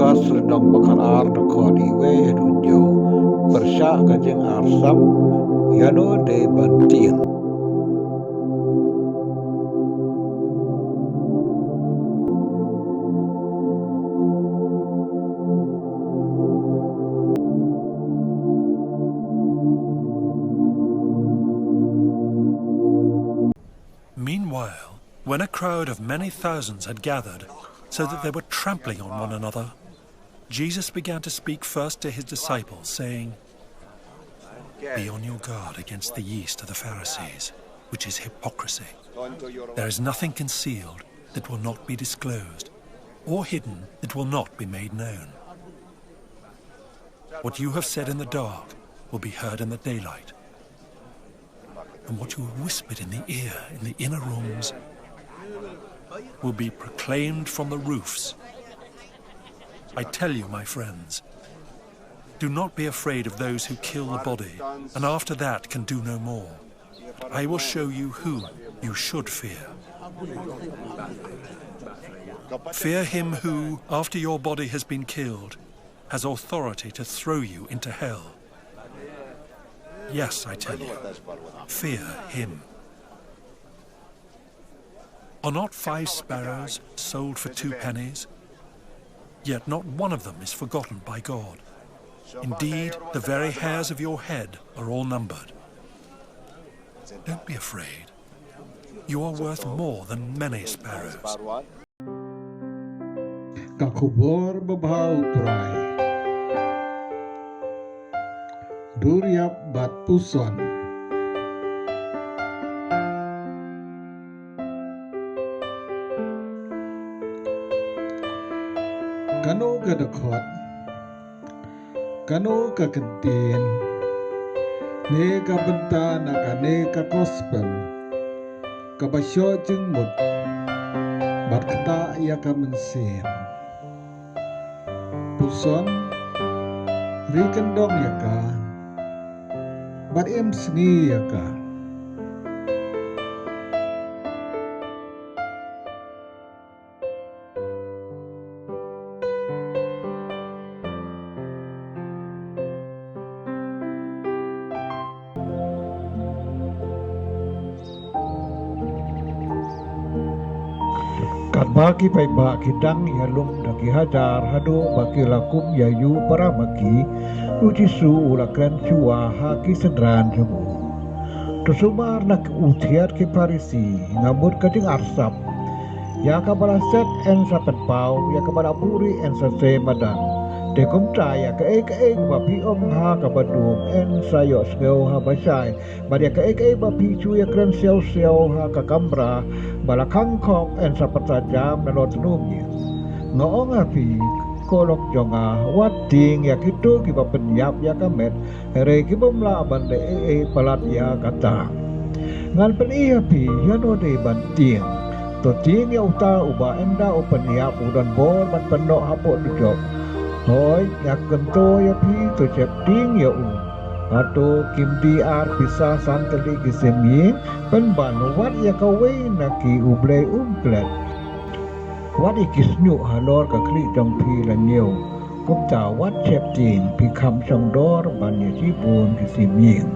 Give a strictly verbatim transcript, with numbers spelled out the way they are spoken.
Ba sdang ba khatar dkhot iwei haduh hynñiew. Pyrshah ka jingarsap, ïano dei ban tieng. Meanwhile, when a crowd of many thousands had gathered, so that they were trampling on one another, Jesus began to speak first to his disciples, saying, "Be on your guard against the yeast of the Pharisees, which is hypocrisy. There is nothing concealed that will not be disclosed, or hidden that will not be made known. What you have said in the dark will be heard in the daylight, and what you have whispered in the ear in the inner rooms will be proclaimed from the roofs. I tell you, my friends, do not be afraid of those who kill the body and after that can do no more. I will show you who you should fear. Fear him who, after your body has been killed, has authority to throw you into hell. Yes, I tell you, fear him. Are not five sparrows sold for two pennies? Yet not one of them is forgotten by God. Indeed, the very hairs of your head are all numbered. Don't be afraid. You are worth more than many sparrows." Ka khubor babha u Trai. Dur ïap bad puson. Kano ka dkhot, kano ka kyntien, ne ka bynta na kane ka gospel kaba shoh jingmut bad ktah ïa ka mynsiem. Puson, ri kyndong ïa ka bad im sngi ïa ka. Katba ki paidbah ki dang ïalum da ki hajar haduh ba ki la kum ïa u para ma ki, u Jisu u la kren shuwa ha ki synran jong u. To sumar na u thied ki Pharisi, nga mut ka jingarsap. Ïa kaba la set yn sa pynpaw, ïa kaba la buhrieh yn sa sei madan. Te kumta ïa kaei kaei ba phi ong ha kaba dum yn sa ïohsngew ha bashai. Bad ïa kaei kaei ba phi shu ïakren siaw siaw ha ka kamra, ba la khang khok yn sa pynsa jam na lor tnum ïing. Nga ong ha phi, ko lok jong nga, wat tieng ïa kito kiba pynïap ïa ka met, hynrei ki bym lah ban leh ei ei palat ïa kata. Ngan pyni ha phi ïano dei ban tieng. To tieng ïa uta uba ynda u pynïap u don bor ban pynnoh hapoh dujok. Hooid, nga kyntu ïa phi, to sheptieng ïa u. Hato kim dei ar pisa san tylli ki sim ïing, pynban wat ïa kawei na ki U Blei um klet. Wat ïa ki shñiuh halor ka khlieh jong phi la ñiew. Kumta wat sheptieng, phi kham shong dor ban ïa shibun ki sim ïing.